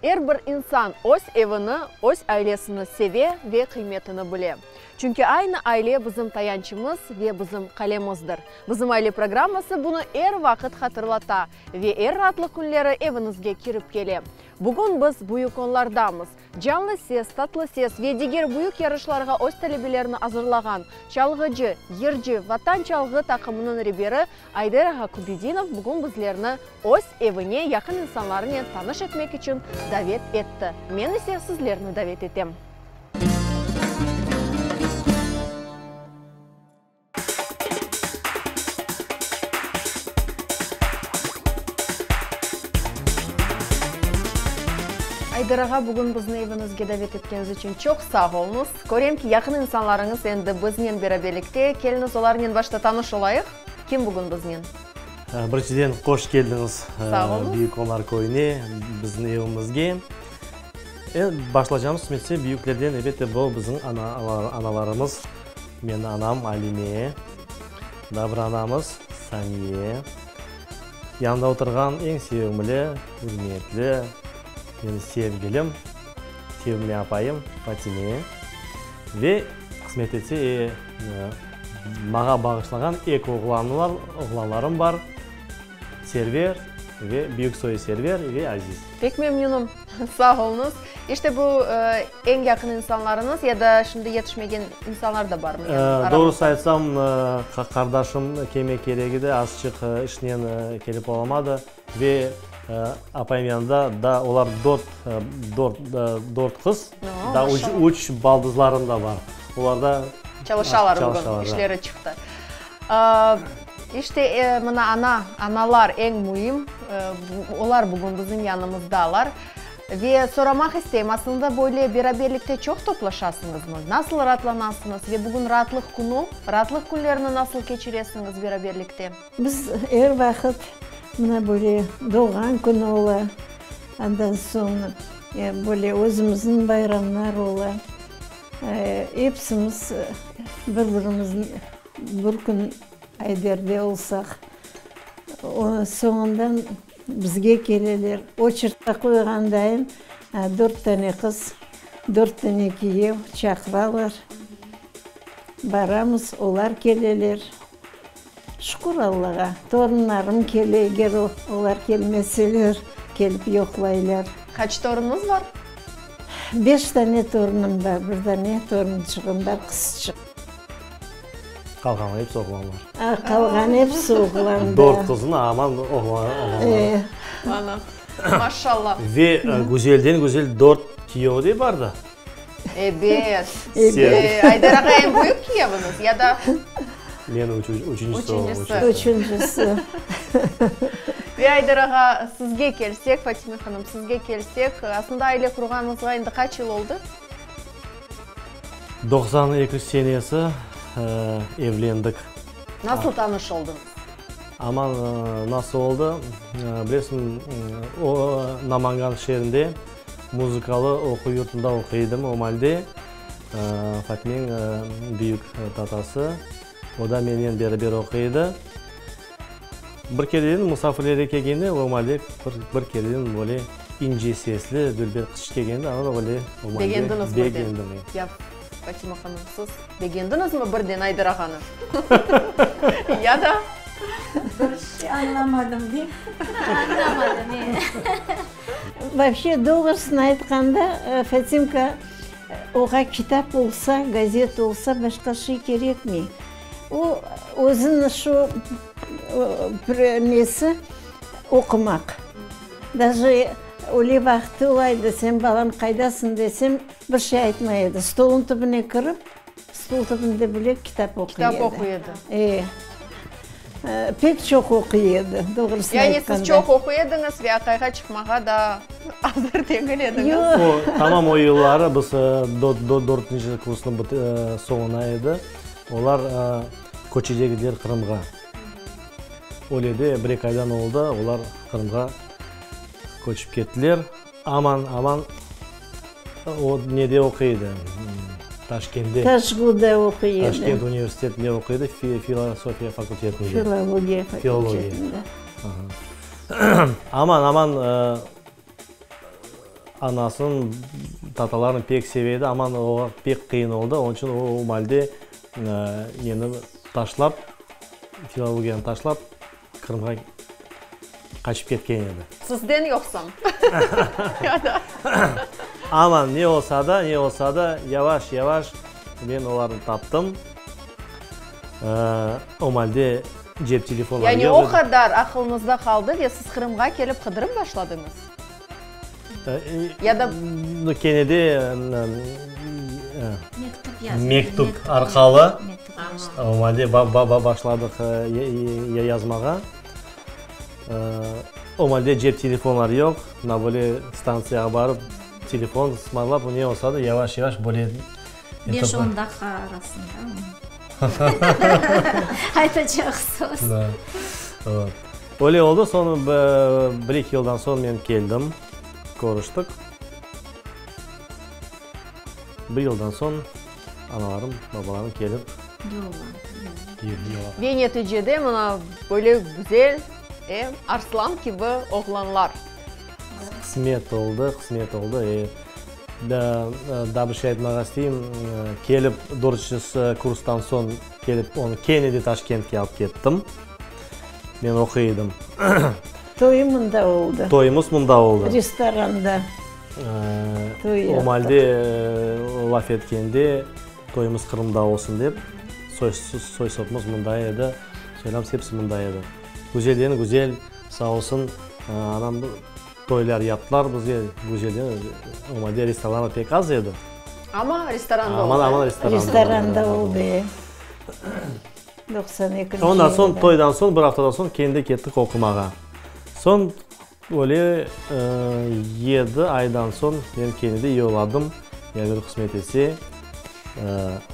Er bir insan öz evini, öz ailesini seve ve qıymetini bile. Çünki aynı aile bizim tayançımız ve bizim qalemizdir. Bizim aile programması bunı er vaqıt hatırlata ve er raatlıq künleri eviñizge kirip kele. Bugün biz Büyük Onlardamız. Canlı ses, tatlı ses ve diger büyük yarışlarğa öz talebelerini azırlağan çalğıcı, yırcı, Vatan çalğı taqımınıñ reberi Ayder ağa Kübedinov bugün bizlerni öz evine yaqın insanlarınen tanış etmek içün davet etti. Men ise sizlerni davet etem. Ayder ağa, bugün bizni eviñizge davet etkeniñiz içün çoq sağ oluñız. Körem ki, yaqın insanlarıñız endi biznen beraberlikte. Keliñiz, olarnen başta tanış olayıq. Kim bugün biznen? Birinciden, hoş keldiñiz Sağ oluñız. Büyük Onlar köyüne, bizim evimizge. Başlaycamız, metse, büyüklerden, elbette, bu bizim analarımız. Menim anam Alime, daa bir anamız Saniye, yanında oturğan eñ sevimli, ürmetli, menim sevgilim, sevimli apayım Fatime ve qısmet etse, maña bağışlağan eki oğlanlarım bar. Server ve büyük soyu Server ve Aziz. Pek memnünim. Sağ oluñız. İşte bu eñ yaqın insanlarıñız ya da şimdi yetişmegen insanlar da barmı aramızda? Doğrusı aytsam, qardaşım kelmek kerek edi, azçıq işnen kelip olamadı ve apayım yanında da olar dört, dört, dört qız, daa üç, üç baldızlarım da bar. Olar da Çalışalar bugün, işleri çıqtı. İşte, mına ana, analar eñ müim, olar bugün bizim yanımızdalar. Ve soramaq isteyim, aslında böyle beraberlikte çoq toplaşasıñızmı? Nasıl raatlanasıñız ve bugün raatlıq künü, raatlıq künlerini nasıl keçiresiñiz beraberlikte? Biz er vaqıt mına böyle doğğan künü ola, andan soñ böyle özümizniñ bayramlar ola, epsimiz bir-birimizni Bir kün Ayderde olsaq, soñundan bizge keleler. Oçertqa qoyğandayım, dört tane qız, dört tane kiyev çaqıralar. Baramız, olar keleler. Şükür Allağa, torunlarım kele, eger olar kelmeseler, kelip yoqlaylar. Qaç torunuñız bar? Beş tane torunım bar, bir dane torunçığım bar, qızçıq. Qalğanlar episi oğlanlar. A, qalğan episi oğlan, da. Dört qızın aman oğlanlar. E. Ana, maşallah. Ve güzelden güzel dört kiyevi de bar da. Ebet. Ebet. Ayder ağa eñ büyük kiyeviñiz ya da? Men üçüncisi olam. Üçüncisi. Üçüncisi. Ve Ayder ağa, sizge kelsek, Fatime hanım, sizge kelsek, aslında aile qurğanıñızğa endi qaç yıl oldı? 92 senesi evlendik. Nasıl tanış oldıñız? Aman, nasıl oldı? Bilesiñ, o, Namangan şeerinde muzıkalı oquv yurtunda oquy edim o malde. Fatmeniñ büyük tatası, o da mennen beraber oquy edi. Bir kereden musafirlere kelgende, o malde bir kereden böyle ince sesli, dülber qızçıq kelgende, ana da böyle o malde Begendiñiz birden? Begendim. Ya, Fatima hanım, siz begendiñizmi birden Ayder ağanı? Ya da? Bir şey añlamadım, deyim. Añlamadım, e. Vapşe, doğrusını aytqanda, Fatimka, oğa kitap olsa, gazet olsa, başqa şey kerekmey. O, özüniñ şu nesi, oqumaq. Daje öyle vaqtı ola edi, sen, balam, qaydasıñ desem, bir şey aytmay edi. Stolnıñ tübüne kirip, stol tübünde bile kitap oquy edi. Kitap oquy edi. E. Pek çoq oquy edi, doğrusını Yani aytqanda. siz çoq oquy ediñiz ve aqayğa çıqmağa da azır degil ediñiz. Yoq. O, tamam o yılları biz dörtünci kursnıñ soñuna edi. Olar köçecek ediler Qırımğa. Öyle de bir-eki aydan oldı, olar Qırımğa köçip kettiler. Aman, aman o nede oquy edi? Taşkentde. Taşguda oquy edi. Taşkent universitetinde oquy edi, filosofiya fakultetinde. Filologiya fakultetinde. Aman, aman. Anasın, tatalarını pek seve edi, aman oğa pek qıyın oldı, onıñ içün o malde neni taşlap, filologiyanı taşlap, Qırımğa qaçıp ketken edi. Sizden yoqsam? Ya da. Aman, ne olsa da, ne olsa da, yavaş, yavaş men olarnı taptım. O malde cep telefonları Yani yoq o edi. qadar aqılıñızda qaldı ve siz Qırımğa kelip qıdırıp başladıñız? Ya da. Kene de Mektüp yazdı. Mektüp arqalı o malde başladıq yazmağa. O malde cep telefonları yoq. Mına böyle stantsiyağa barıp telefon sımarlap, ne olsa da yavaş-yavaş böyle. Beş-on daqqa arasında. Aytacaq söz. Da. Öyle oldı. Soñ bir-eki yıldan soñ men keldim. Körüştik. Bir yıldan soñ analarım, babalarım kelip. Yolladı. Ve neticede mına böyle güzel, e, arslan kibi oğlanlar. Qısmet oldı, qısmet oldı. E, daa bir şey aytmağa isteyim. Kelip dörtünci kurstan soñ kelip onı kene de Taşkentke alıp kettim. Men oquy edim. Toyu mında oldı. Toyumız mında oldı. Restoranda toy yaptıq. O malde laf etkende, toyumız Qırımda olsun dep, soy-sopumız mında edi, soylarımız hepsi mında edi. Güzelden güzel, sağ olsun, anam toylar yaptılar bizge, güzelden, o malde restoranlar pek az edi. Amma restoranda oldı. Amma restoranda oldı. Restoranda oldı, e. 92-nci Ondan soñ, yılda. toydan soñ, bir aftadan soñ kendi kettik oqumağa. Soñ öyle yedi aydan soñ men kendi yolladım, eger qısmet etse,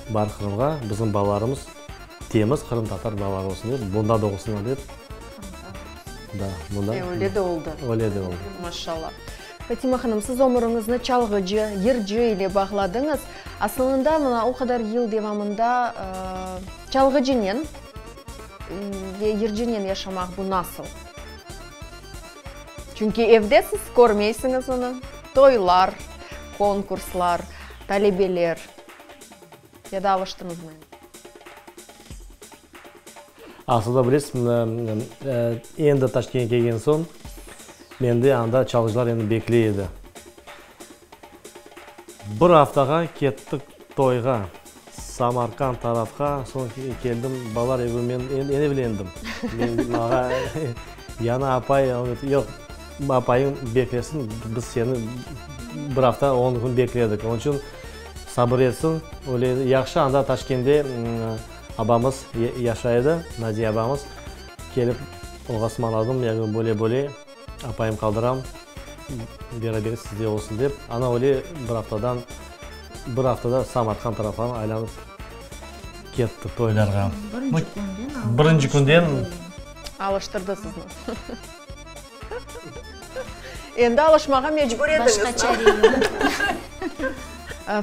bar Qırımğa, bizim balalarımız temiz qırımtatar balaları olsun dep, bunda doğulsunlar dep. Da, bunda. E, öyle de oldı. Öyle de oldı. Maşallah. Fatima hanım, siz ömüriñizni çalğıcı, yırcı ile bağladıñız. Asılında, mına o qadar yıl devamında çalğıcınen ve yırcınen yaşamaq bu nasıl? Çünki evde siz körmeysiñiz onı, toylar, konkurslar, talebeler. Ya da alıştıñızmı endi? Asılında bilesiz, endi Taşkentke kelgen soñ, mende anda çalğıcılar endi bekley edi. Bir aftağa kettik toyğa, Samarkand tarafqa, soñ keldim, balalar evi, men endi evlendim. Men maña yañı apay, yoq, apayıñ beklesin, biz seni bir afta, on kün bekledik, onıñ içün sabır etsin. Öyle yahşı, anda Taşkende abamız yaşay edi, Nadiya abamız, kelip oğa ısmarladım, ya böyle-böyle. Apayım qaldıram, beraber sizde olsun dep. Ana öyle bir aftadan, bir aftada Samarqand taraflarına aylanıp ketti toylarğa. Birinci künden Birinci künden. Alıştırdı sizni. Endi alışmağa mecbur ediñiz. Başqa çare yoq.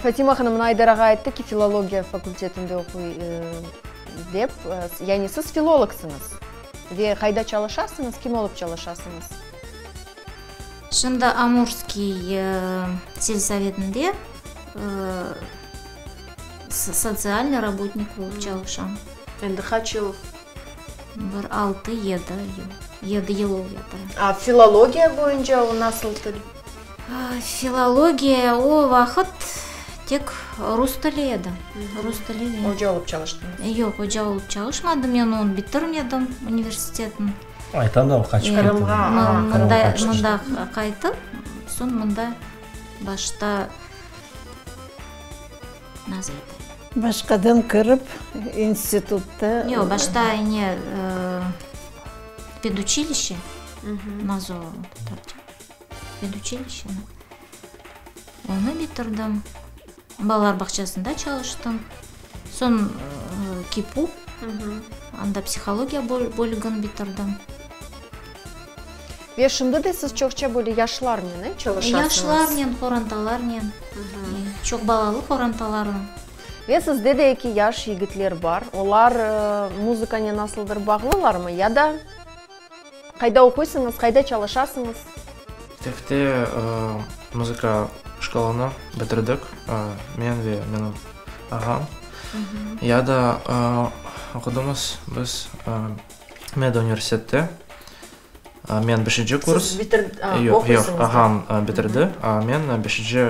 Fatima hanım, mına Aydar ağa ayttı ki, filologiya fakultetinde oquy dep. Yani siz filologsıñız. Ve qayda çalışasıñız, kim olıp çalışasıñız? Şimdi Amurskiy selsovetinde sotsialnıy rabotnik olıp çalışam. Endi qaç yıl? Bir altı, yedi yıl. Yedi yıl olıp. A filologiya boyunca o nasıl til? Filologiya o vaqıt tek rus tili edi. Rus tili ve. Oca olıp çalıştıñız? Yoq, oca olıp çalışmadım, men onı bitirmedim, universitetni. Aytam da, o qaçıp ketti. Qırımğa. Mında, mında qaytıp, soñ mında başta nasıl aytayım? Başqadan kirip institutta. Yoq, başta ne, peduçilişçe, nasıl tatarca? Peduçilişçeni. Onı bitirdim. Balalar bağçasında çalıştım. Soñ KİPU, anda psihologiya bölügini bitirdim. Ve şimdi de siz çoqça böyle yaşlarnen, e, çalışasıñız? Yaşlarnen, qorantalarnen, çoq balalı qorantalarnen. Ve sizde de eki yaş yigitler bar. Olar muzıkanen nasıldır bağlılarmı ya da? Qayda oquysıñız, qayda çalışasıñız? Mektepte. Muzıka şkolanı bitirdik, men ve menim ağam. Ya da oqudımız biz meduniversitette. Men beşinci kurs. Siz bitir, Yoq, yoq, ağam bitirdi, a men beşinci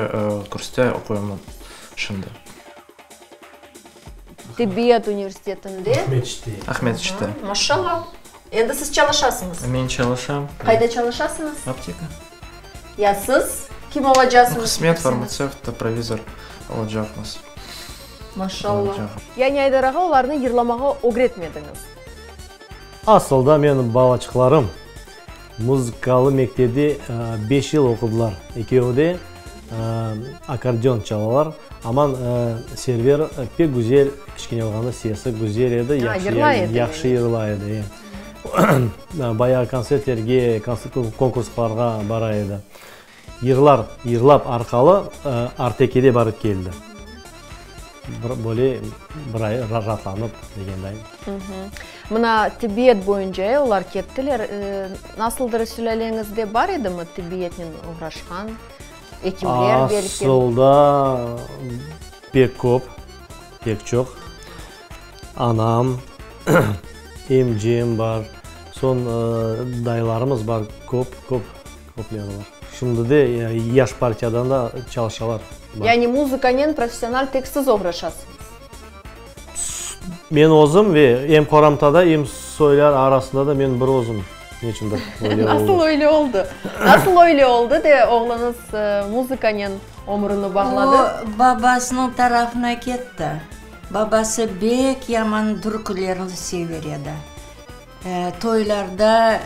kursta oquyım şimdi. Tibbiyet universitetinde. Aqmescitte. Aqmescitte. Maşallah. Endi siz çalışasıñız? Men çalışam. Qayda çalışasıñız? Apteka. Ya siz kim olacasıñız? Qısmet farmatsevt, provizor olacaqmız. Maşallah. Yani Aydar ağa olarnı yırlamağa ögretmediñiz? Asılda menim balaçıqlarım muzıkalı mektepte beş yıl oqudılar. Ekevi de akkordeon çalalar. Aman Server pek güzel, kiçkene olğanda sesi güzel edi, yahşı yırlay edi. Bayağı kontsertlerge, konkurslarğa bara edi. Yırlar yırlap arqalı Artekede barıp keldi. Böyle bir ay raatlanıp degenday. Mına tibbiyet boyunca olar kettiler. Nasıldır sülâleñizde bar edimi tibbiyetnen oğraşqan ekimler belki? Asılda pek köp, pek çoq. Anam, emcem bar, soñ dayılarımız bar, köp, köp, köpleri bar. Şimdi de yaş partiyadan da çalışalar. Yani muzıkanen professional tek siz oğraşasıñız? Men özüm ve em qorantada, em soylar arasında da men bir özüm. Neçündir öyle oldı. Nasıl öyle oldı? Nasıl öyle oldı de oğluñız muzıkanen ömrüni bağladı? O, babasınıñ tarafına ketti. Babası bek yaman türkülerni sever edi. Toylarda.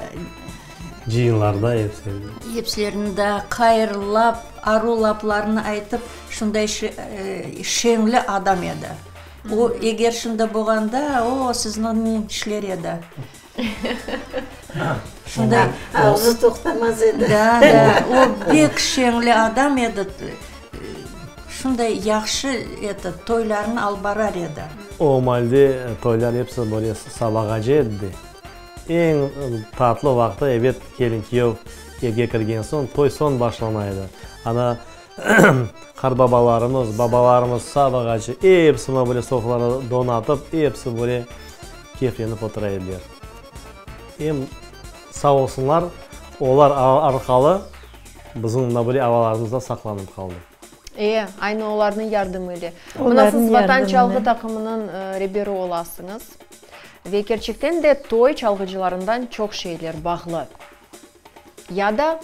Cıyınlarda episi. Epsilerini de qayırlap, aru laplarını aytıp, şunday şeñli adam edi. O, eger şunda bolğanda, o, sizniñ işler edi. Şunday. Ağzı toqtamaz edi. Da, da, o bek şeñli adam edi. Şunday yahşı eti, toylarnı alıp barar edi. O malde toylar episi böyle sabağace edi de. Eñ tatlı vaqtı, ebet, kelin-kiyev evge kirgen soñ, toy soñ başlana edi. Ana, qartbabalarımız, babalarımız sabağace episi mına böyle sofralarnı donatıp, episi böyle keyflenip otura ediler. Em sağ olsunlar, olar arqalı Bizim mına böyle avalarımız da saqlanıp qaldı. E, aynı olarnıñ yardımı ile. Mına siz Vatan çalğı taqımınıñ reberi olasıñız. Ve kerçekten de toy çalğıcılarından çoq şeyler bağlı. Ya da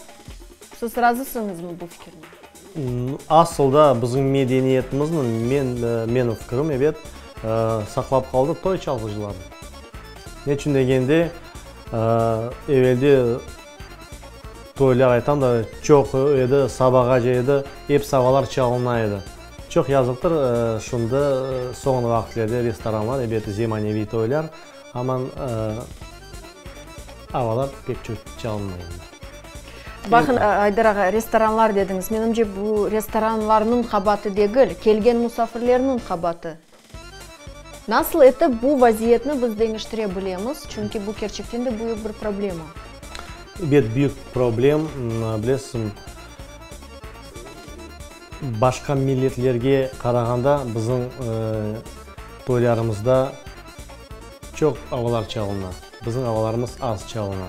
siz razısıñızmı bu fikirnen? Asıl da bizim medeniyetimizni, men, menim fikirim, ebet, saqlap qaldı toy çalğıcıları. Neçün degende, evelde Toylar aytam da, çoq edi, sabağace edi, ep savalar çalına edi. Çoq yazıqtır, şimdi soñra vaqıtlerde restoranlar, ebet, zemaneviy toylar, aman avalar pek çoq çalınmay endi. Baqın, Aydar ağa, restoranlar dediñiz. Menimce, bu restoranlarnıñ qabaatı degil, kelgen musafirlerniñ qabaatı. Nasıl etip bu vaziyetni biz deñiştire bilemiz? Çünki bu kerçekten de büyük bir problema. Ebet, büyük problem. Bilesiñ, başqa milletlerge qarağanda bizim toylarımızda çoq avalar çalına. Bizim avalarımız az çalına.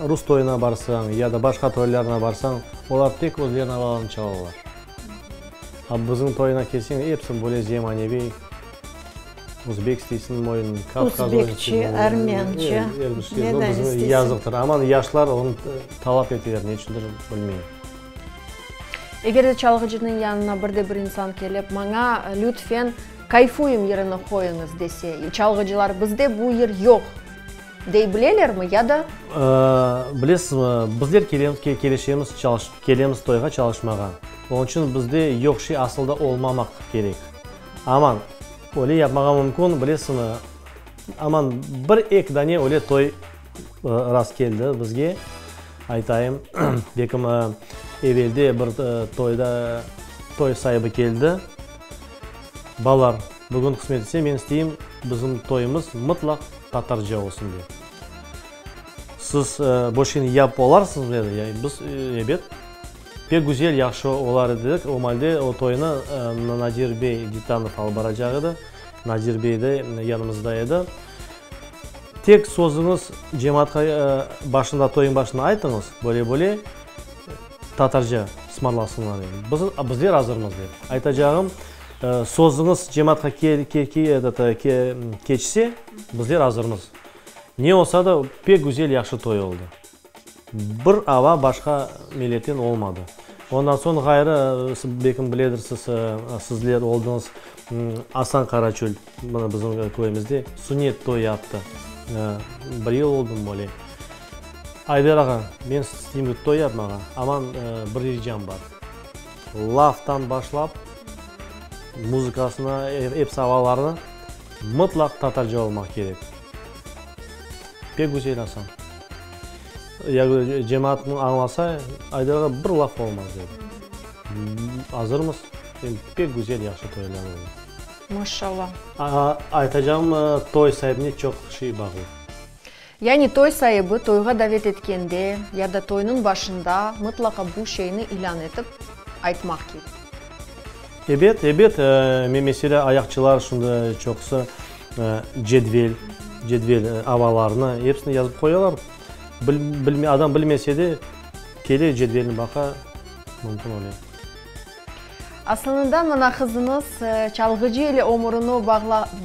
Rus toyuna barsañ ya da başqa toylarına barsañ, olar tek özleriniñ avalarını çalalar. A bizim toyuna kelseñ, episi böyle zemaneviy, özbek isteysiñ oyun, kavkaz oyun Özbekçe, armyanca, ne da isteysiñ. Yazıqtır, aman yaşlar onı talap eteler, ne içündir bilmeyim. Eger de çalğıcınıñ yanına bir de bir insan kelip, maña lütfen Kayfuyım yırını qoyuñız dese, çalğıcılar bizde bu yır yoq. Dey bilelermi ya da? Bilesizmi, bizler kelemiz, kelişemiz, kelemiz toyğa çalışmağa. Onıñ içün bizde yoq şey asıl da olmamaq kerek. Aman, öyle yapmağa mümkün, bilesizmi, aman bir-eki dane öyle toy rast keldi bizge, aytayım, belkim evelde bir toyda toy saibi keldi, Balalar, bugün qısmet etse, men isteyim, bizim toyumız mıtlaq tatarca olsun dep. Siz bu şeyni yapıp olarsıñızmı dedi. Biz, ebet. Pek güzel, yahşı olar edi dedik. O malde o toynı Nadir bey Dittanov alıp baracaq edi. Nadir bey de yanımızda edi. Tek sözüñiz cemaatqa başında, toyuñ başında aytıñız, böyle-böyle tatarca sımarlasınlar dep. Biz, bizler azırmız dep. Aytacağım, sözüñiz cemaatqa keçse, bizler azırmız. Ne olsa da, pek güzel, yahşı toy oldı. Bir ava başqa milletten olmadı. Ondan soñ ğayrı, belkim biledirsiz, sizler oldıñız, Asan Qaraçöl, mına bizim köyümizde sünnet toy yaptı. Bir yıl oldumı öyle. Ayder ağa, men isteyim bir toy yapmağa, aman bir ricam bar. Laftan başlap, muzıkasına, episi avalarını mıtlaq tatarca olmaq kerek. Pek güzel, Asan. Ya cemaat bunı añlasa, Ayder ağa bir laf olmaz, dedi. Azırmız. Pek güzel, yahşı toylar oldı. Maşallah. Aytacağım, toy saibine çoq şey bağlı. Yani toy saibi toyğa davet etkende ya da toynıñ başında mıtlaqa bu şeyni ilân etip aytmaq kerek. Ebet, ebet. Meselâ, ayaqçılar şimdi çoqusı cedvel, cedvel avalarını episini yazıp qoyalar. Bilme, adam bilmese de, kele cedvelni baqa, mümkün öyle. Asılında, mına qızıñız çalğıcı ile ömürini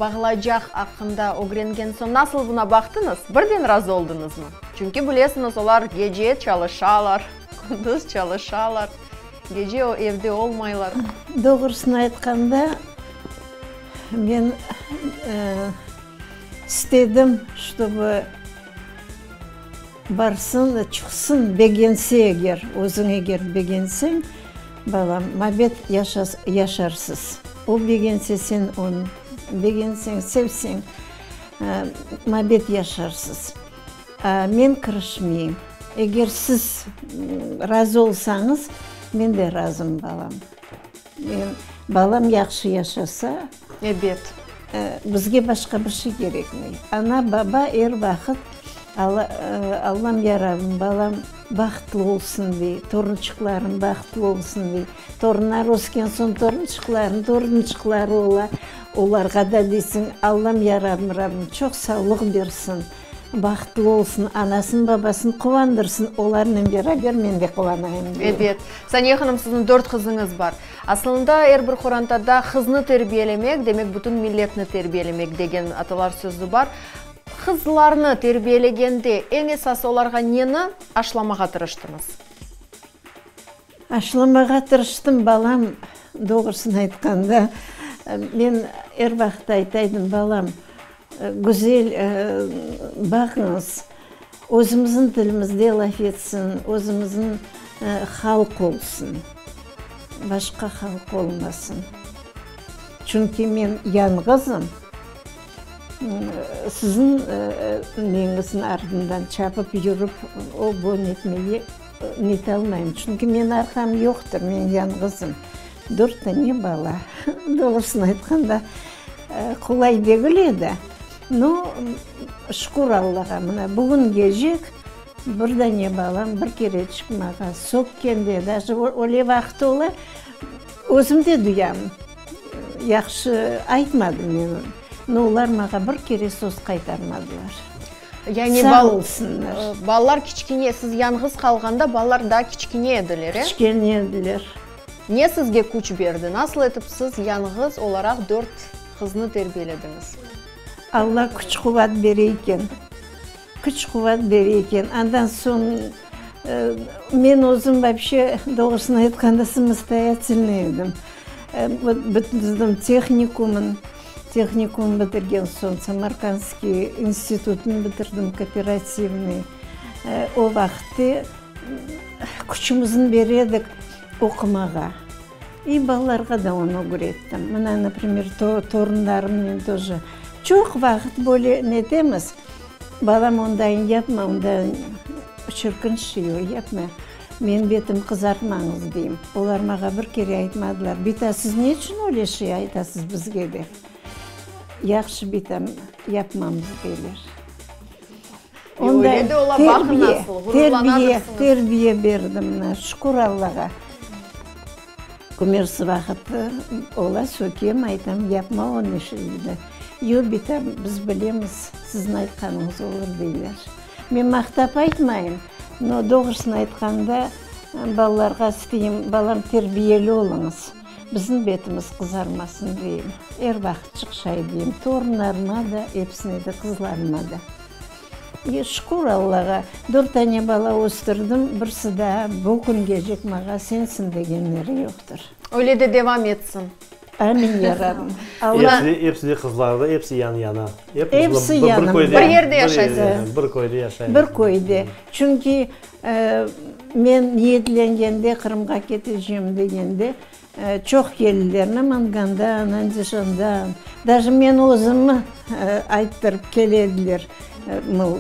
bağlaycaq aqqında ögrengen soñ nasıl buna baqtıñız? Birden razı oldıñızmı? Çünki bilesiñiz, olar gece çalışalar, kündüz çalışalar, gece evde olmaylar. Doğrusını aytqanda, men istedim, ştobu Barsın, çıqsın, begense eger, özüñ eger begenseñ, balam, mabet yaşarsız. O begense, sen onı begenseñ, sevseñ, mabet yaşarsız. Men kirişmeyim. Eger siz razı olsañız, men de razım, balam. Men, balam yahşı yaşasa, Ebet. Bizge başqa bir şey kerekmey. Ana, baba er vaqıt Allam ya Rabbim, balam bahtlı olsun dey, torunçıqlarım bahtlı olsun dey. Torunlar ösken soñ torunçıqlarnıñ torunçıqları ola, olarğa da deysiñ, Allam ya Rabbim, Rabbim çoq sağlıq bersin. Bahtlı olsun, anasın, babasın quvandırsın, olarnen beraber men de quvanayım, deyim. Ebet. Saniye hanım, siziñ dört qızıñız bar. Aslında, er bir qorantada qıznı terbiyelemek, demek bütün milletni terbiyelemek degen atalar sözü bar. Qızlarnı terbiyelegende eñ esası olarğa neni aşlamağa tırıştıñız? Aşlamağa tırıştım, balam, doğrusını aytqanda, men er vaqıt aytaydım, balam, güzel baqıñız, özümizniñ tilimizde laf etsin, özümizniñ halq olsun, başqa halq olmasın. Çünki men yañğızım, siziñ neñizniñ artından çapıp yürip, o-bu netmege. Netalmayım, çünki menim arqam yoqtır, men yañğızım. Dört dane bala. Doğrusını aytqanda, qolay degil edi. No, şükür Allağa, mına bugüngecek bir dane balam bir kereçik mağa sökkende, daje öyle vaqıt ola, özüm de duyam, yahşı aytmadım men, no, olar mağa bir kere söz qaytarmadılar. Yani Sağ olsunlar. Balalar kiçkene, siz yañğız qalğanda balalar daa kiçkene ediler, e? Kiçkene ediler. Ne sizge küç berdi? Nasıl etip siz yañğız olaraq dört qıznı terbiyelediñiz? Alla küç-quvat bere eken. Küç-quvat bere eken. Andan soñ men özüm вообще, doğrusını aytqanda, samostoyatelnıy edim. Bitirdim tehnikumın. Tehnikum bitirgen soñ Samarkandskiy institutnı bitirdim, kooperativnıy. O vaqıtte küçümizni bere edik oqumağa. İ balalarğa da onı ögrettim. Mına, naprimer, torunlarımnen toje. Çoq vaqıt böyle netemiz, balam, ondayın yapma, ondayın çirkin şey o, yapma. Men betim qızartmañız, deyim. Olar mağa bir kere aytmadılar, Bita, siz ne içün öyle şey aytasız bizge, dep. Yahşı, bitam, yapmamız, deyler. Onda terbiye, terbiye, terbiye berdim, mına, şükür Allağa. Kümersi vaqıtı ola, sökem, aytam, yapma onı şimdi. Yoq, bita, biz bilemiz, siziñ aytqanıñız olur, deyler. Men maqtap aytmayım, no, doğrusını aytqanda, balalarğa isteyim, balam, terbiyeli oluñız, bizim betimiz qızarmasın, deyim. Er vaqıt çıqışay deyim, torunlarıma da, episine de, qızlarıma da. E, şükür Allağa, dört tane bala östürdim, birisi daa bu küngecek mağa sensin degenleri yoqtır. Öyle de devam etsin. Amin, ya Rabbim. Alla. Episi, episi de qızlar da, episi yan-yana. Episi yanımda. Bir köyde, bir yerde yaşaysıñız. Bir köyde yaşaymız. Bir köyde. Çünki men niyetlengende, Qırımğa ketecem degende, Çoq keldiler Namangandan, Andijandan, daje men özümi ayttırıp kele ediler, mıl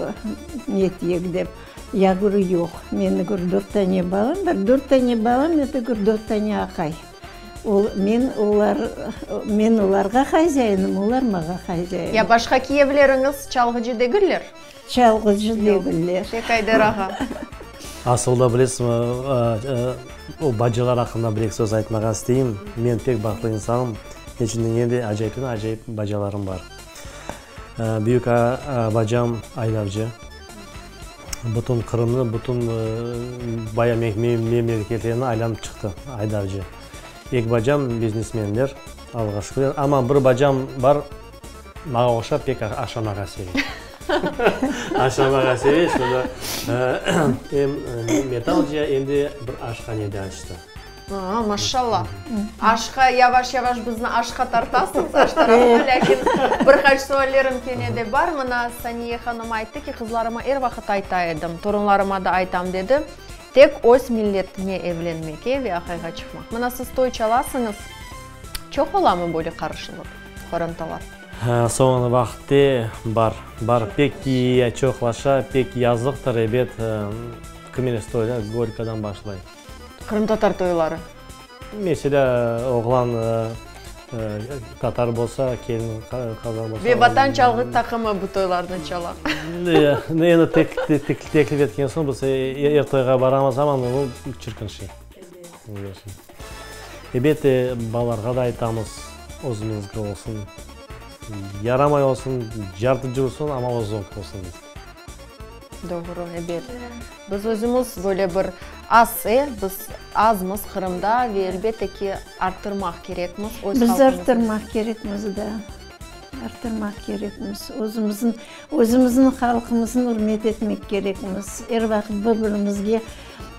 netiyek dep. Ya gür yoq, meni gür dört tane balam bar, dört tane balam, eto gür dört tane aqay. Ol, men olar, men olarğa hazyayınım, olar mağa hazyayın. Ya başqa kiyevleriñiz çalğıcı degiller? Çalğıcı degiller. Tek Ayder ağa. Asılda bilesizmi, o bacalar aqqında bir-eki söz aytmağa isteyim. Men pek bahtlı insanım. Ne içün degende, acayipten acayip bacalarım bar. Büyük bacam aydavcı. Bütün Qırımnı, bütün baya memleketlerni aylanıp çıqtı, aydavcı. Eki bacam biznesmenler, Allağa şükür. Amma bir bacam bar, Maña oşap pek aşamağa seve. Aşamağa seve, şunda em metal cıya, em de bir aşhane de açtı. A, maşallah. Aşqa, yavaş-yavaş bizni aşqa tartasıñız, aş tarafına, lâkin bir qaç suallerim kene de bar. Mına Saniye hanım ayttı ki, qızlarıma er vaqıt ayta edim, torunlarıma da aytam, dedi, tek öz milletine evlenmege ve aqayğa çıqmaq. Mına siz toy çalasıñız, çoq olamı böyle qarışılıq? Qorantalar. Soñki vaqıtte bar, bar, pek çoqlaşa, pek yazıqtır, ebet, kimeresi toylar Gorkadan başlay. Qırımtatar toyları. Meselâ, oğlan tatar bolsa, kelin qazaq bolsa. Ve Vatan çalğı taqımı bu toylarnı çala. Endi teklif etken soñ biz er toyğa baramız, amma bu çirkin şey. Ebet, balalarğa da aytamız, özümizniki olsun, yaramay olsun, cartıcı olsun, amma özüñki olsun deymiz. Doğru, ebet. Biz özümiz böyle bir az, e, biz azmız Qırımda ve elbette ki, arttırmaq kerekmiz öz halqımıznı. Biz arttırmaq kerekmiz, da, arttırmaq kerekmiz. Özümizniñ, özümizniñ halqımıznı ürmet etmek kerekmiz. Er vaqıt bir-birimizge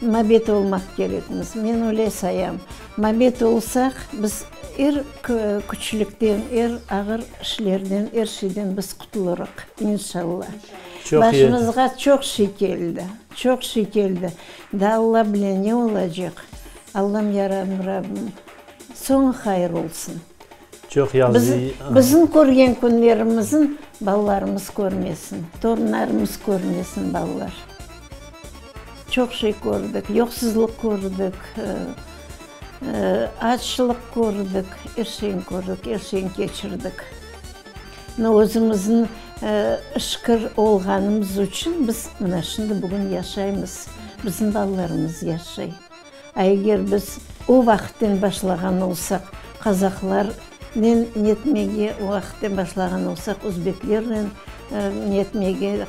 Mabet olmaq kerekmiz. Men öyle sayam. Mabet olsaq, biz er küçlükten, er ağır işlerden, er şeyden biz qutulırıq, inşalla. Başımızğa çoq şey keldi, çoq şey keldi. Daa Alla bile ne olacaq. Allam, ya Rabbim, soñu hayır olsun. Çoq yazı. Bizim körgen künlerimizin balalarımız körmesin, torunlarımız körmesin, balalar. Çoq şey kördik, yoqsuzlıq kördik, açlıq kördik, er şeyni kördik, er şeyni keçirdik. No, özümizniñ şükür olğanımız içün biz mına şimdi bugün yaşaymız, bizim balalarımız yaşay. A eger biz o vaqıtten başlağan olsaq, qazaqlarnen netmege, o vaqıtten başlağan olsaq, özbeklernen netmege,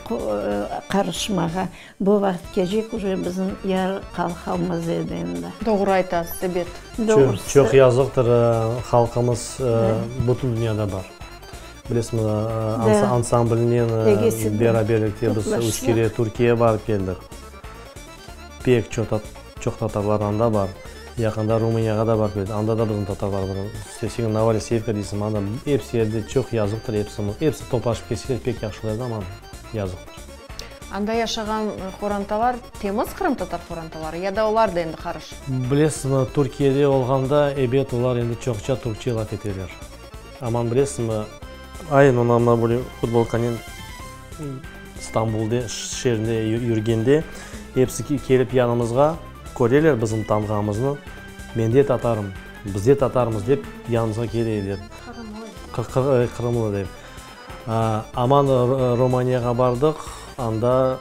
qarışmağa, bu vaqıtkecek uje bizim yar qalmaz edi endi. Doğru aytasız, ebet. Doğrusı. Çoq yazıqtır, halqımız bütün dünyada bar. Bilesizmi, ansamblnen beraberlikte biz üç kere Türkiyege barıp keldik. Pek çoq tatarlar anda bar. Yaqında Rumıniyağa da barıp keldik. Anda da bizim tatarlar bar. İsteseñ Novoaleseyevka deysiñ, anda episi yerde çoq yazıqtır, episi, episi toplaşıp kelseler pek yahşı olar edi, amma yazıqtır. Anda yaşağan qorantalar temiz qırımtatar qorantaları ya da olar da endi qarışıq? Bilesizmi, Türkiyede olğanda, ebet, olar endi çoqça türkçe laf eteler. Aman bilesizmi, aynı mına böyle futbolkanen İstanbulde, şeerinde yürgende, episi kelip yanımızğa, köreler bizim tamğamıznı, Men de tatarım, biz de tatarmız, dep yanımızğa keleler. Qırımlı. Qırımlı dep. Aman Romaniyağa bardıq, anda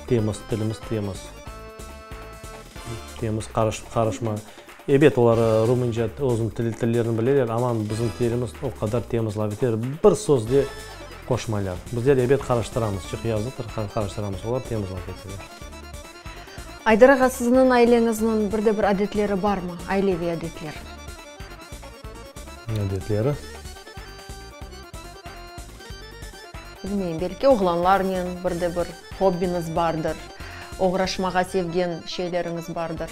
temiz, tilimiz temiz. Temiz, qarışma. Ebet, olar rumınca özüniñ tillerini bileler, amma bizim tilimiz o qadar temiz laf eteler, bir söz de qoşmaylar. Bizler, ebet, qarıştıramız, çoq yazıqtır, qarıştıramız, olar temiz laf eteler. Aydar ağa, sizniñ aileñizniñ bir de bir adetleri barmı, aileviy adetler? Adetleri? Bilmeyim, belki oğlanlarnen bir de bir hobbiñiz bardır, oğraşmağa sevgen şeyleriñiz bardır.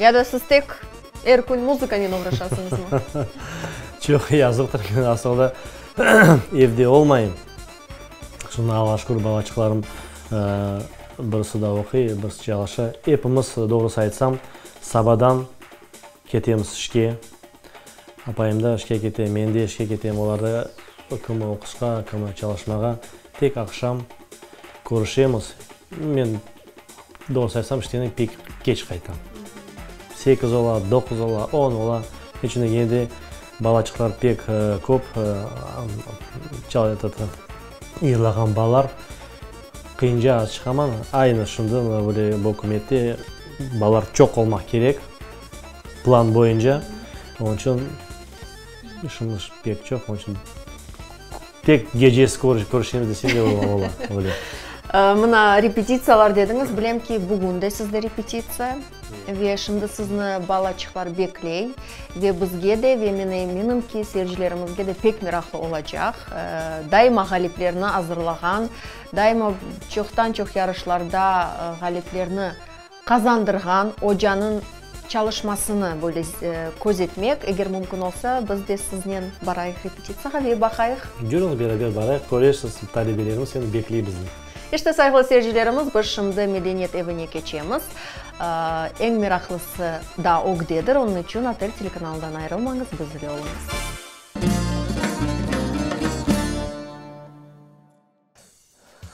Ya da siz tek er kün muzıkanen oğraşasıñızmı? Çoq yazıqtır, men asılda evde olmayım. Şimdi Allağa şükür, balaçıqlarım birisi da oquy, birisi çalışa. Epimiz, doğrusı aytsam, sabadan ketemiz işke. Apayım da işke kete, men de işke ketem, olar da kimi oquşqa, kimi çalışmağa. Tek aqşam körüşemiz. Men, doğrusı aytsam, işten pek keç qaytam. Sekiz ola, doquz ola, on ola. Niçün degende, balaçıqlar pek köp, yırlağan balalar. Qıyınca az çıqaman. Aynı şimdi böyle bu ükümette balalar çoq olmaq kerek. Plan boyunca, onıñ içün işimiz pek çoq, onıñ içün tek gecesi körüşemiz desem de ola, öyle. Mına, repetitsiyalar dediñiz, bilem ki, bugün de sizde repetitsiya ve şimdi sizni balaçıqlar bekley ve bizge de, ve men eminim ki, seyircilerimizge de pek meraqlı olacaq. Daima ğaliplerni azırlağan, daima çoqtan-çoq yarışlarda ğaliplerni qazandırğan ocanıñ çalışmasını böyle köz etmek, eger mümkün olsa, biz de siznen barayıq repetitsiyağa ve baqayıq. Yürüñiz, beraber barayıq, körersiz, talebelerimiz endi bekley bizni. İşte, sayğılı seyircilerimiz, biz şimdi Medeniyet evine keçemiz. Eñ meraqlısı daa ögdedir, onıñ içün ATR telekanalından ayırılmañız, biz ile oluñız.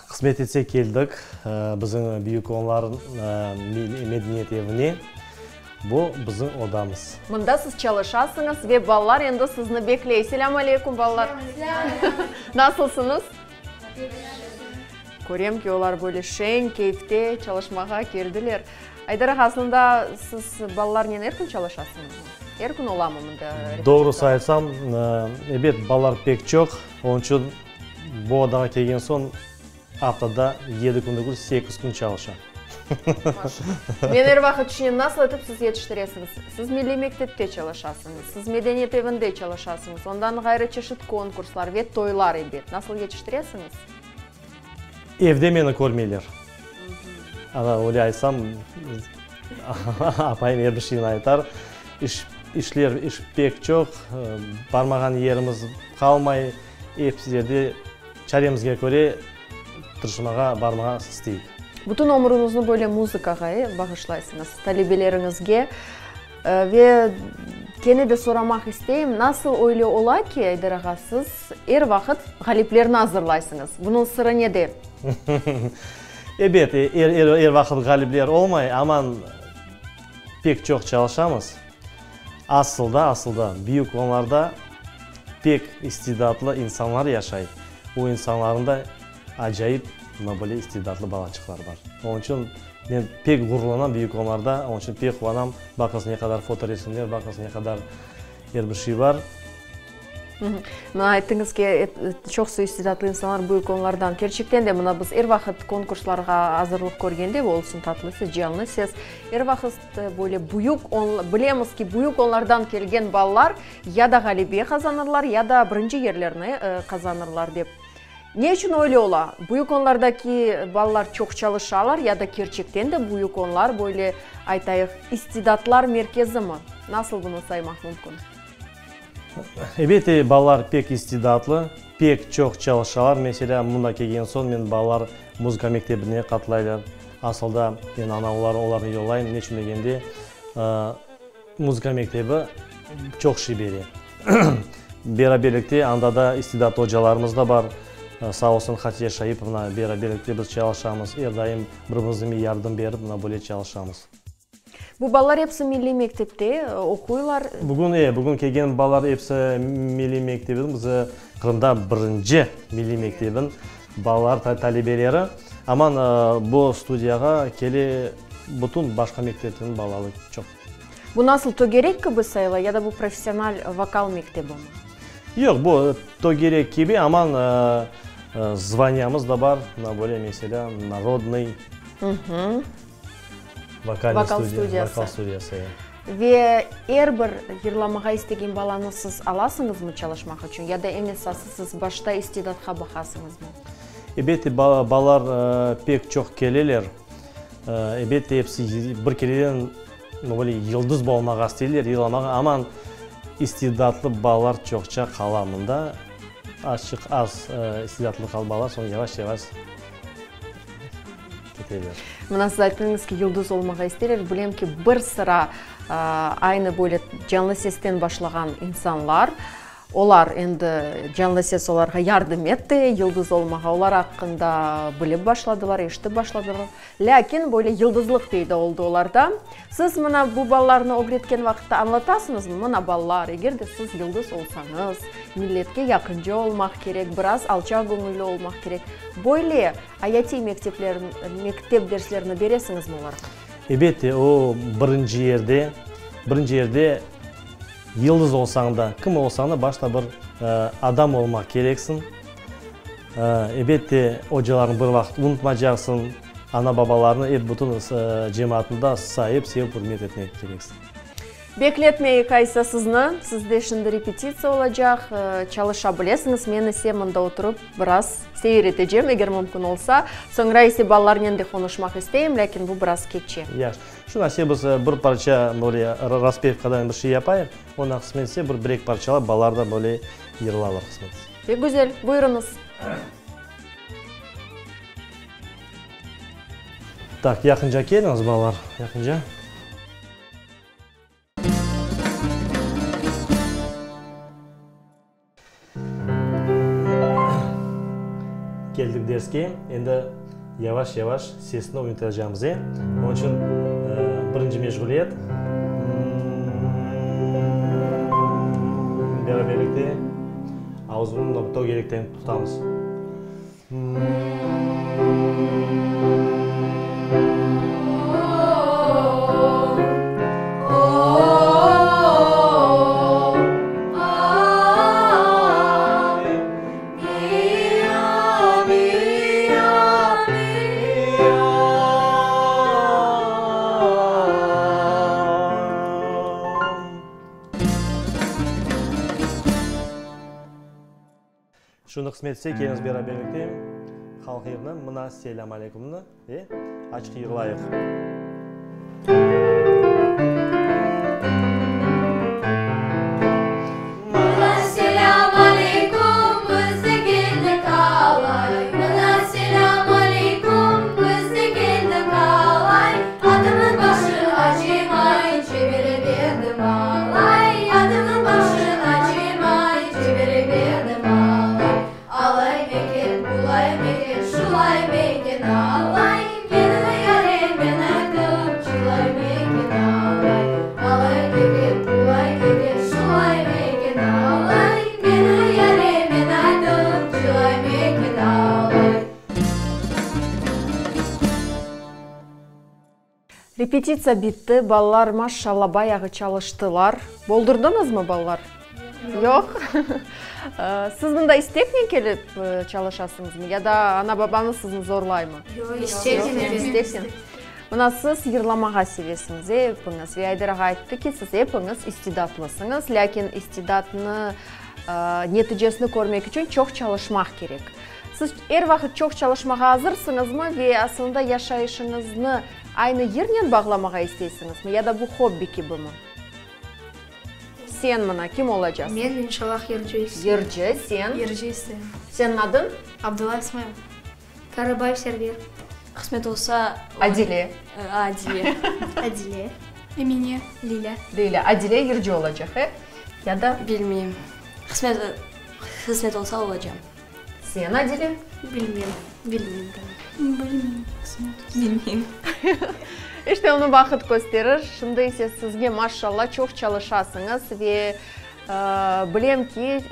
Qısmet etse keldik bizim Büyük Onlar medeniyet evine. Bu bizim odamız. Mında siz çalışasıñız ve balalar endi sizni bekley. Selâm aleyküm, balalar. Nasılsıñız? Körem ki, olar böyle şeñ, keyfte çalışmağa keldiler. Aydar ağa, aslında siz balalarnen er kün çalışasıñızmı? Er kün olamı mında repetitsiyalar? Doğrusı aytsam, ebet, balalar pek çoq, onıñ içün Bu odağa kelgen soñ aftada yedi kün degil, sekiz kün çalışa. Men er vaqıt tüşünem, nasıl etip siz yetiştiresiñiz? Siz milliy mektepte çalışasıñız, siz medeniyet evinde çalışasıñız, ondan ğayrı çeşit konkurslar ve toylar, ebet. Nasıl yetiştiresiñiz? Evde meni körmeyler. Ana, öyle aytsam, apayım er bir şeyni aytar. İş, işler, iş pek çoq, barmağan yerimiz qalmay. Episi yerde çaremizge köre tırışmağa, barmağa isteyik. Bütün ömrüñizni böyle muzıkağa, e, bağışlaysıñız, talebeleriñizge. Ve kene de soramaq isteyim, nasıl öyle ola ki, Ayder ağa, siz er vaqıt ğaliplerni azırlaysıñız? Bunıñ sırı nede? Ebet, er vaqıt ğalipler olmay, amma pek çoq çalışamız. Asılda, asılda, Büyük Onlarda pek istidatlı insanlar yaşay. O insanlarnıñ da acayip mına böyle istidatlı balaçıqlar bar. Onıñ içün men pek ğururlanam Büyük Onlarda, onıñ içün pek quvanam. Baqıñız, ne qadar fotoresimler, baqıñız, ne qadar er bir şey bar. Mına ayttıñız ki, çoqusı istidatlı insanlar Büyük Onlardan. Kerçekten de, mına biz er vaqıt konkurslarğa azırlıq körgende, olsun Tatlı ses, Canlı ses, er vaqıt böyle büyük, bilemiz ki, Büyük Onlardan kelgen balalar ya da ğalebe qazanırlar, ya da birinci yerlerni qazanırlar dep. Ne içün öyle ola? Büyük Onlardaki balalar çoq çalışalar ya da kerçekten de Büyük Onlar böyle, aytayıq, istidatlar merkezimi? Nasıl bunı saymaq mümkün? Ebet, balalar pek istidatlı, pek çoq çalışalar. Meselâ, mında kelgen soñ men balalar muzıka mektebine qatlaylar. Asılda, men ana olar olarnı yollayım. Ne içün degende, muzıka mektebi çoq şey bere. Beraberlikte anda da istidatlı ocalarımız da bar. Sağ olsun, Hatice Şaipovna, beraberlikte biz çalışamız. Er daim bir-birimizge yardım berip, mına böyle çalışamız. Bu balalar episi milliy mektepte oquylar. Bugün, e, bugün kelgen balalar episi milliy mektebin, biz Qırımda birinci milliy mektebin balalar, talebeleri. Aman bu studiyağa kele bütün başqa mekteplerniñ balaları çoq. Bu nasıl, tögerek kibi sayıla ya da bu professional vokal mektebimi? Yoq, bu tögerek kibi, aman zvaniyamız da bar, mına böyle, meselâ, narodnıy vokalnıy studiya, vokal studiyası. Ve er bir yırlamağa istegen balanı siz alasıñızmı çalışmaq içün ya da eñ esası siz başta istidatqa baqasıñızmı? Ebette, balalar pek çoq keleler. Ebette, episi bir kereden böyle yıldız olmağa isteyler, yırlamağa, aman istidatlı balalar çoqça qala mında. Azçıq az istidatlı balalar, soñ yavaş-yavaş keteler. Mına siz ayttıñız ki, yıldız olmağa isteyler. Bilem ki, bir sıra aynı böyle canlı sesten başlağan insanlar, Olar endi canlı ses olarğa yardım etti yıldız olmağa, olar aqqında bilip başladılar, eşitip başladılar. Lâkin böyle yıldızlıq peyda oldı olarda. Siz mına bu balalarnı ögretken vaqıtta añlatasıñızmı, mına balalar, eger de siz yıldız olsañız, milletke yaqınca olmaq kerek, biraz alçaq göñülli olmaq kerek. Böyle ayatiy mektepler, mektep derslerini beresiñizmi olarğa? Ebette, o birinci yerde, birinci yerde Yıldız olsañ da, kim olsañ da başta bir adam olmaq kereksiñ. Ebette, ocalarnı bir vaqıt unutmacaqsıñ, ana-babalarnı, ep bütün cemaatnı da sayıp, sevip, ürmet etmek kereksiñ. Bekletmeyik aysa sizni, sizde şimdi repetitsiya olacaq, çalışa bilesiñiz, men ise mında oturıp biraz seyir etecem, eger mümkün olsa. Soñra ise balalarnen de qonuşmaq isteyim, lâkin bu biraz keçe. Yahşı. Şu nase biz bir parça böyle raspevkadan bir şey yapayıq, ondan qısmet ise bir bir-eki parçalap balalar da böyle yırlarlar qısmet ise. Pek güzel, buyurıñız. Tak, yaqınca keliñiz, balalar, yaqınca. Keldik derske, endi yavaş-yavaş sesni oynatacağımız, e? Onıñ içün birinci meşğuliyet, beraberlikte ağızımıznı tögerekten tutamız. Şunı qısmet etse, keliñiz beraberlikte halq yırını, Mına selâm aleykümni, e, açıq yırlayıq. Mına selâm aleyküm, biz de keldik alay. Mına selâm aleyküm, biz de keldik alay. Atımnıñ başı acımay, çevire berdim alay. Atımnıñ başı acımay, çevire berdim alay. Alay meken, bulay meken, şulay meken alay. Meni yarem men aytıp, cılay meken alay. Alay meken, bulay meken, şulay meken alay. Meni yarem men aytıp, cılay meken alay. Repetitsiya bitti, balalar maşşalla bayağı çalıştılar. Boldurdıñızmı, balalar? Yoq. Siz mında isteknen kelip çalışasıñızmı ya da ana-babañız sizni zorlaymı? Yoq, isteknen. İsteknen. Mına siz yırlamağa sevesiñiz, epiñiz. Ve Ayder ağa ayttı ki, siz epiñiz istidatlısıñız, lâkin istidatnı neticesini körmek içün çoq çalışmaq kerek. Siz er vaqıt çoq çalışmağa azırsıñızmı ve aslında yaşayışıñıznı aynı yırnen bağlamağa isteysiñizmi ya da bu hobbi kibimi? Sen mına kim olacasıñ? Men inşallah yırcı isteyim. Yırcı, sen? Yırcı isteyim. Seniñ adıñ? Abdulla İsmail. Karabayev Server. Qısmet olsa. Adile. Adile. Adile. Emine. Lilâ. Lilâ. Adile yırcı olacaq, e? Ya da? Bilmeyim. Qısmet, qısmet olsa olacam. Sen, Adile? Bilmem, bilmeyim daa. Bilmeyim, qısmet olsa. Bilmeyim. İşte, onı vaqıt kösterir. Şimdi ise sizge maşşalla, çoq çalışasıñız ve bilem ki,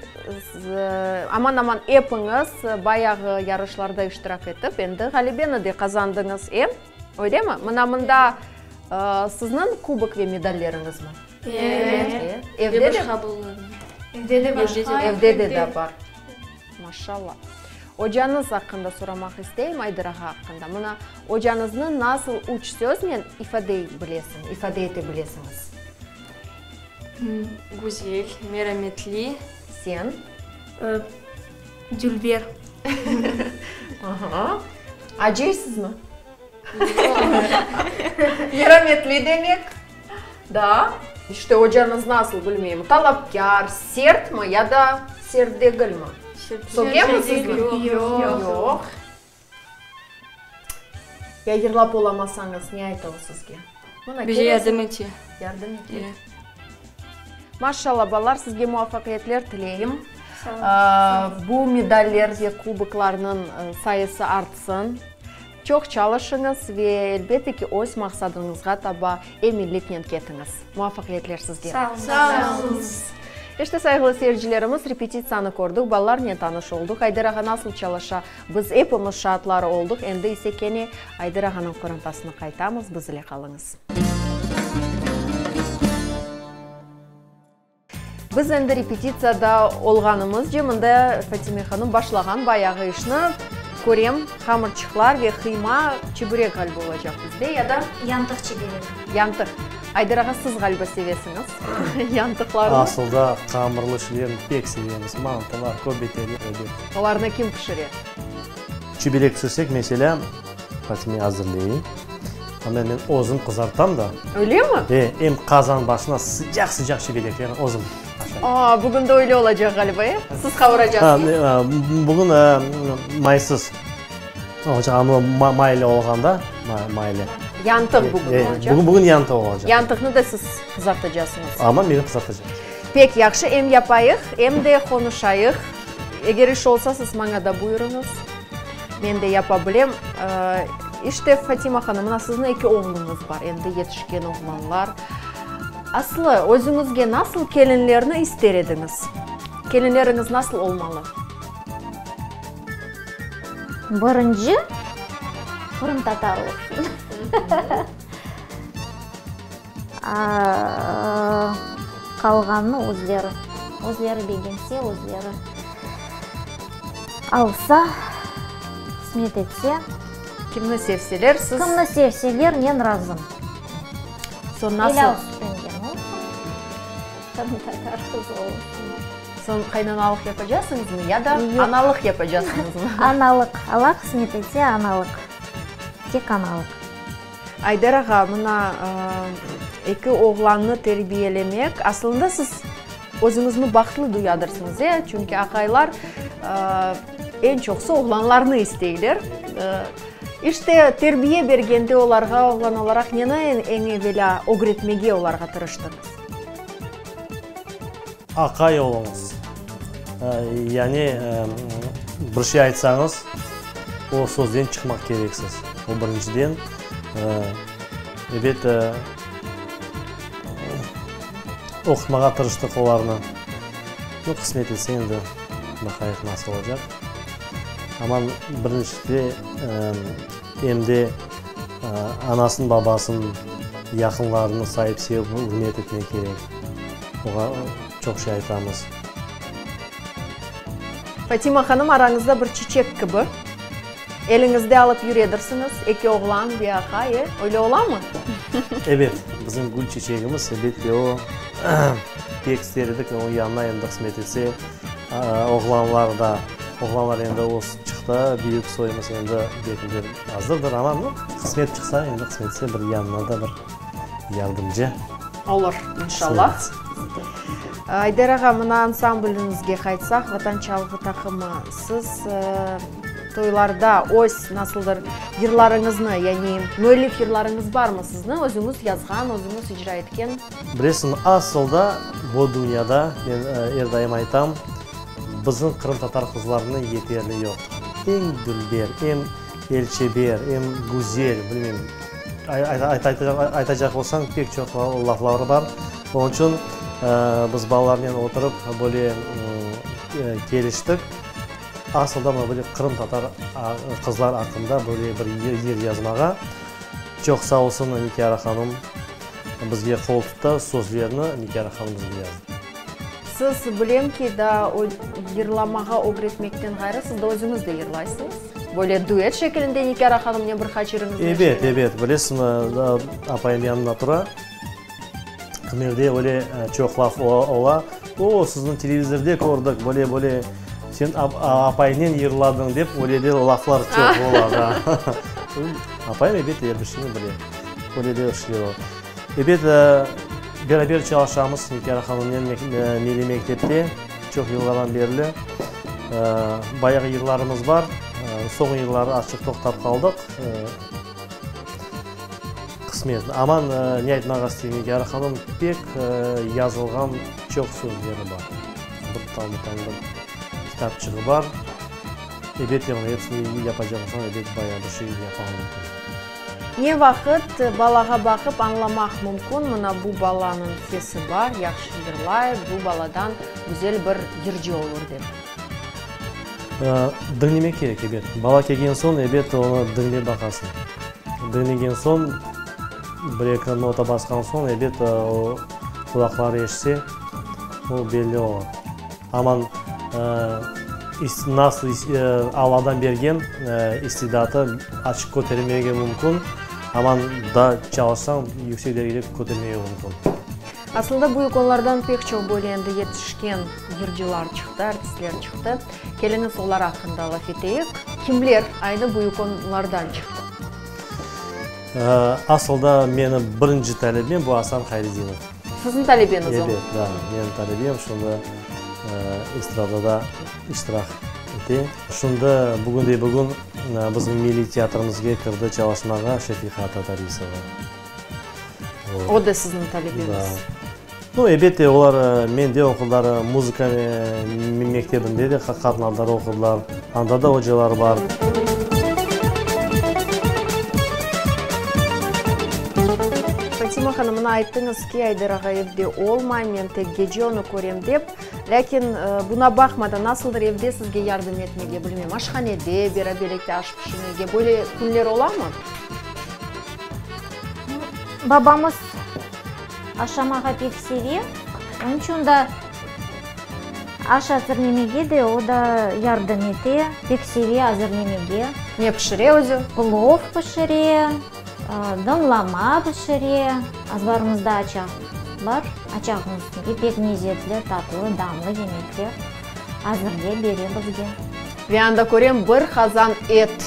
aman-aman epiñiz bayağı yarışlarda iştirak etip, endi ğalebeni de qazandıñız, e? Öylemi? Mına mında. Sizniñ kubok ve medalleriñizmi? Evet. Evde de? Evde de başqa. Evde de de bar. Maşallah. Ocañız aqqında soramaq isteyim, Ayder ağa aqqında. Mına, ocañıznı nasıl üç söznen ifade bilesiñ, ifade ete bilesiñiz? Güzel, merametli. Sen? Dülber. Aha. Acıysızmı? Merametli demek. Daa? İşte, ocañız nasıl, bilmeyim, talapkâr, sertmi ya da sert degilmi? Sögemi sizni? Yoq. Yoq. Ya yırlap olamasañız, ne ayta o sizge? Bize yardım ete. Yardım ete. Maşallah, balalar, sizge muvafaqiyetler tileyim. Bu medaller ve kuboklarnıñ sayısı artsın. Çoq çalışıñız ve, elbette ki, öz maqsadıñızğa taba eminliknen ketiñiz. Muvafaqiyetler sizge! Sağ oluñız! İşte, sayğılı seyircilerimiz, repetitsiyanı kördik, balalarnen tanış olduq, Ayder ağa nasıl çalışa, biz epimiz şaatları olduq, endi ise kene Ayder ağanıñ qorantasına qaytamız, biz ile qalıñız. Biz endi repetitsiyada olğanımızce, mında Fatime hanım başlağan bayağı işni körem, hamırçıqlar ve qıyma çeburek ğaliba olacaq bizde ya da? Yantıq çeberek. Yantıq. Ayder ağa, siz ğaliba sevesiñiz yantıqlarnı. Asılda hamırlı şeylerni pek sevemiz, mantılar, köbeteler, ebet. Olarnı kim pişire? Çeberek pişirsek, meselâ, Fatime azırlay. Amma men özüm qızartam da. Öylemi? E, em qazan başına sıcaq-sıcaq çibereklerni özüm aşayım. Aa, bugün de öyle olacaq ğaliba, e? Siz qavuracaqsıñız. Bugün maysız olacaq, amma maylı olğanda, maylı. Yantıq bugün olacaq. Bugün, bugün yantıq olacaq. Yantıqnı da siz qızartacaqsıñız. Amma men qızartacağım. Pek yahşı, em yapayıq, em de qonuşayıq. Eger iş olsa, siz maña da buyurıñız. Men de yapa bilem. İşte, Fatima hanım, mına siziñ eki oğluñız bar, endi yetişken oğlanlar. Aslı, özüñizge nasıl kelinlerni ister ediñiz? Kelinleriñiz nasıl olmalı? Birinci, qırımtatar olsun. Qalğanını özleri, özleri begense, özleri alsa, qısmet etse. Kimni sevseler, siz. Kimni sevseler, men razım. Soñ nasıl? Elâl süt emgen olsun, qırımtatar qızı olsun. Soñ qaynanalıq yapacasıñızmı ya da analıq yapacasıñızmı? Analıq, Alla qısmet etse, analıq, tek analıq. Ayder ağa, mına, eki oğlannı terbiyelemek, aslında siz özüñizni bahtlı duyadırsıñız, e? Çünki aqaylar eñ çoqusı oğlanlarnı isteyler. İşte, terbiye bergende olarğa oğlan olaraq neni eñ evelâ ögretmege olarğa tırıştıñız? Aqay oluñız. Yani, bir şey aytsañız, o sözden çıqmaq kereksiz. O birinciden. Ebet, oqutmağa tırıştıq olarnı. Nu, qısmet etse endi, baqayıq nasıl olacaq. Amma birincide em de anasın, babasın, yaqınlarını sayıp, sevip, ürmet etmek kerek. Oğa çoq şey aytamız. Fatima hanım, arañızda bir çiçek kibi. Eliñizde alıp yüredirsiñiz, eki oğlan ve aqay, e? Öyle olamı? Ebet, bizim gül çiçegimiz, ebet de o, pek ister edik, onıñ yanına endi qısmet etse, oğlanlar da, oğlanlar endi ösip çıqtı, büyük soyumız endi belki de azırdır, amma qısmet çıqsa, endi qısmet etse bir yanına da bir yardımcı. Olur, inşallah. Ayder ağa, mına ansambliñizge qaytsaq, Vatan çalğı taqımı, siz toylarda öz nasıldır yırlarıñıznı, yani müellif yırlarıñız barmı sizni, özüñiz yazğan, özüñiz icra etken? Bilesiñmi, asıl da bu dünyada, men er daim aytam, bizim qırımtatar qızlarına yeterli yoqtır. Eñ dülber, eñ elçeber, eñ güzel, bilmeyim, Aytacaq olsañ, pek çoq lafları bar. Onıñ içün biz balalarnen oturıp, böyle keliştik. Asılda mına böyle qırımtatar qızlar aqqında böyle bir yır yazmağa. Çoq sağ olsun Nikâra hanım bizge qol tutta, sözlerni Nikâra hanım bizge yazdı. Siz, bilem ki, daa o yırlamağa ögretmekten ğayrı, siz de özüñiz de yırlaysıñız. Böyle duet şekilinde Nikâra hanımnen bir qaç yırıñıznı Ebet, ebet. Bilesiñmi, apayım yanımda tura. Kimerde öyle çoq laf ola, O, sizni televizorde kördik, böyle, böyle, sen apayıñnen yırladıñ, dep öyle de laflar çoq ola, da. Apayım, ebet, er bir şeyni bile. Öyle de işler ola. Ebet, beraber çalışamız Nikâra hanımnen milliy mektepte çoq yıllardan berli. Bayağı yırlarımız bar. Soñ yılları azçıq toqtap qaldıq. Qısmet. Aman, ne aytmağa isteyim, Nigâra hanım, pek yazılğan çoq sözleri bar. Bir talmı-tañ bir kitapçığı bar. Ebet, onıñ episini yapacaq olsañ, ebet, bayağı bir şey yapmaq mümkün. Ne vaqıt balağa baqıp añlamaq mümkün, mına bu balanıñ sesi bar, yahşı yırlay, bu baladan güzel bir yırcı olur dep? Diñlemek kerek, ebet. Bala kelgen soñ, ebet, onı diñlep baqasıñ. Diñlegen soñ, bir-eki nota basqan soñ, ebet, o qulaqları eşitse, o belli ola. Aman, nasıl Alladan bergen istidatı açıq kötermege mümkün, aman daa çalışsañ, yüksek derecede kötermege mümkün. Aslında büyük onlardan pek çoq böyle endi yetişken yırcılar çıqtı, artistler çıqtı. Keliñiz olar aqqında laf eteyik. Kimler aynı büyük onlardan çıqtı? Asılda menim birinci talebem bu Asan Hayredinov. Siziñ talebeñiz o? Ebet, da, menim talebem şunda estradada iştirak ete. Şunda bugünde-bugün bizim milliy teatrimizge kirdi çalışmağa Şefiqa Tatarisova. O da siziñ talebeñiz. Nu, elbette, olar mende oqudılar, muzıka mektebinde de qatnadılar, oqudılar. Anda da ocalar bar. Fatima hanım, mına ayttıñız ki, Ayder ağa evde olmay, men tek gece onı körem dep. Lâkin buna baqmadan, nasıldır evde sizge yardım etmege, bilmem, aşhanede beraberlikte aş pişirmege, böyle künler olamı? Babamız aşamağa pek seve, onıñ içün da aş azırlemege de o da yardım ete, pek seve azırlemege. Ne pişire özü? Plov pişire, donlama pişire. Azbarımızda açaq bar, açaqnıñ üstünde pek lezetli, tatlı, damlı yemekler azırlay, bere bizge. Ve anda körem bir qazan et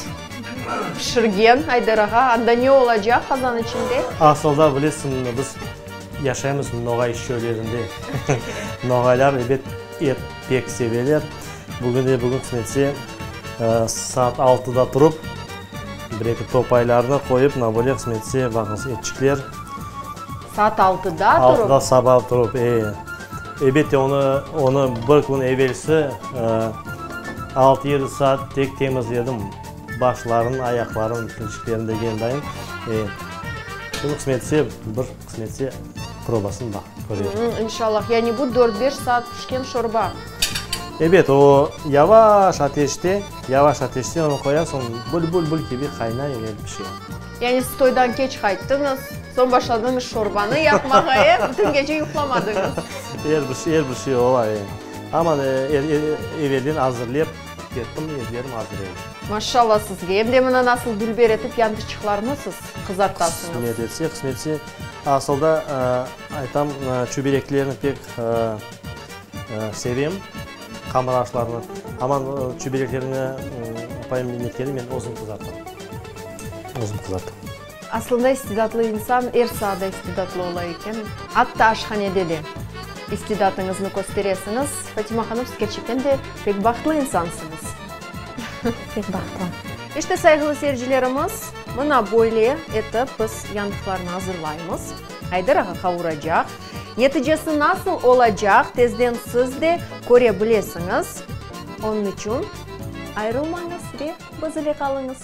pişirgen Ayder ağa. Anda ne olacaq qazan içinde? Asılda bilesiñmi, biz yaşaymız Noğay çöllerinde. Noğaylar, ebet, et pek seveler. Bugün de bugün qısmetse saat altıda turıp, bir-eki topaylarnı qoyıp, mına böyle qısmetse, baqıñız, etçikler. Saat altıda turıp? Altıda saba turıp, e. Elbette, onı, onı bir kün evelsi altı-yedi saat tek temizledim, başların, ayaqların, tilçiklerini degen dayın. E, şimdi qısmetse, bir qısmetse probasını baq, köreriz. İnşallah. Yani bu dört-beş saat pişken şorba. Ebet, o yavaş ateşte, yavaş ateşte onı qoyasıñ, bül-bül-bül kibi qaynay ve pişe. Yani siz toydan keç qayttıñız, soñ başladıñız şorbanı yapmağa, e? Bütün gece yuqlamadıñız. Er bir şey, er bir şey ola, e. Aman, evelden azırlep kettim, etlerim azır edi. Maşallah sizge. Em de mına nasıl dülber etip yantıçıqlarnı siz qızartasıñız. Qısmet etse, qısmet etse. Asılda, aytam, çöbereklerni pek sevem, hamır aşlarını. Aman, çöbereklerni apayım netkeni, men özüm qızartam. Özüm qızartam. Aslında istidatlı insan er saada istidatlı ola eken. Atta aşhanede de istidatıñıznı kösteresiñiz. Fatima hanım, siz kerçekten de pek bahtlı insansıñız. Pek bahtlı. İşte, sayğılı seyircilerimiz, mına böyle etip biz yantıqlarnı azırlaymız. Ayder ağa qavuracaq. Neticesi nasıl olacaq, tezden siz de köre bilesiñiz. Onıñ içün ayırılmañız ve biz ile qalıñız.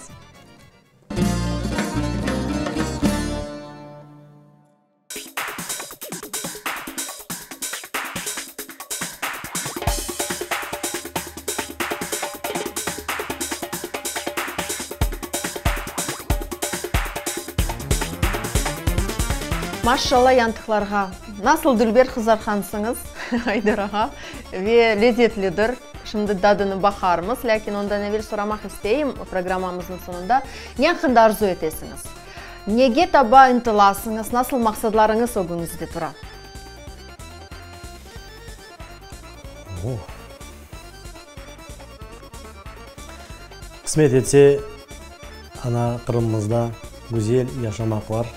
Maşşalla yantıqlarğa. Nasıl dülber qızarğansıñız, Ayder ağa, ve lezetlidir. Şimdi dadını baqarmız, lâkin ondan evel soramaq isteyim programmamıznıñ soñunda, ne aqqında arzu etesiñiz? Nege taba ıntılasıñız, nasıl maqsadlarıñız ögüñizde tura? Qısmet etse, ana Qırımımızda güzel yaşamaqlar.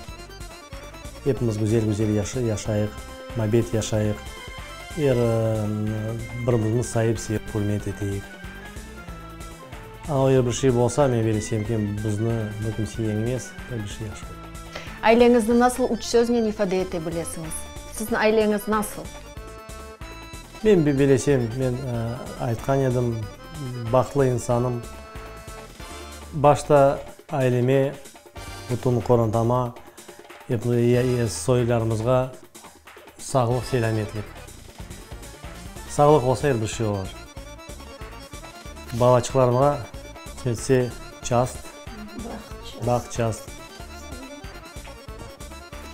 Epimiz güzel-güzel yaşayıq, mabet yaşayıq, er bir-birimizni sayıp-sevip ürmet eteyik. Ana er bir şey bolsa, men belesem ki, bizni bir kimse yeñmez, er bir şey yahşı olur. Aileñizni nasıl üç söznen ifade ete bilesiñiz? Siziñ aileñiz nasıl? Men belesem, men aytqan edim, bahtlı insanım. Başta aileme, bütün qorantama, soylarımızğa sağlıq, selâmetlik. Sağlıq olsa, er bir şey olur. Balaçıqlarımğa, qısmetse, çast, baht, çast.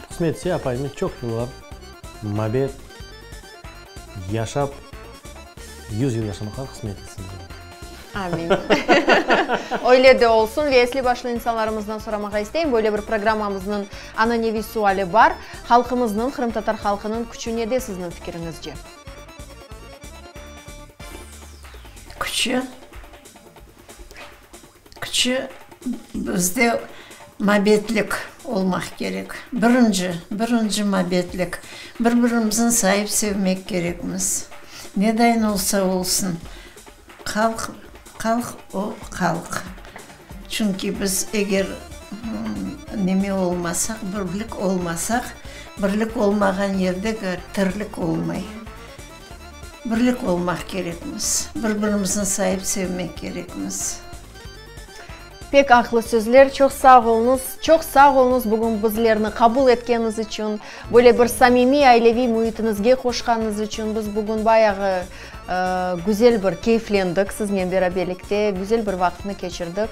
Qısmetse, apayımnen çoq yıllar mabet yaşap, 100 yıl yaşamaqqa qısmet etsin. Amin. Öyle de olsun. Ve esli-başlı insanlarımızdan soramağa isteyim, böyle bir programmamıznıñ ananeviy suali bar, Halqımıznıñ, qırımtatar halqınıñ küçü nede sizniñ fikiriñizce? Küçü? Küçü bizde mabetlik olmaq kerek. Birinci, birinci mabetlik. Bir-birimizni sayıp sevmek kerekmiz. Nedayın olsa olsun, halq, halq o halq. Çünki biz eger neme olmasaq, birlik olmasaq, birlik olmağan yerde tirlik olmay. Birlik olmaq kerekmiz, bir-birimizni sayıp sevmek kerekmiz. Pek aqlı sözler, çoq sağ oluñız. Çoq sağ oluñız bugün bizlerni qabul etkeniñiz içün, böyle bir samimiy aileviy müitiñizge qoşqanıñız içün. Biz bugün bayağı güzel bir keyflendik siznen beraberlikte, güzel bir vaqıtnı keçirdik.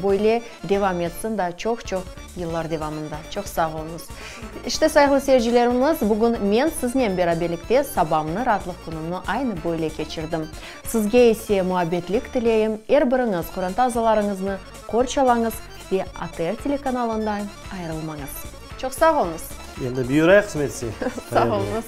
Böyle devam etsin daa çoq-çoq yıllar devamında. Çoq sağ oluñız. İşte, sayğılı seyircilerimiz, bugün men siznen beraberlikte sabamnı, raatlıq künümni aynı böyle keçirdim. Sizge ise muabbetlik tileyim, er biriñiz qoranta azalarıñıznı qorçalañız ve ATR telekanalından ayırılmañız. Çoq sağ oluñız! Endi buyurayıq, qısmet etse. Sağ oluñız!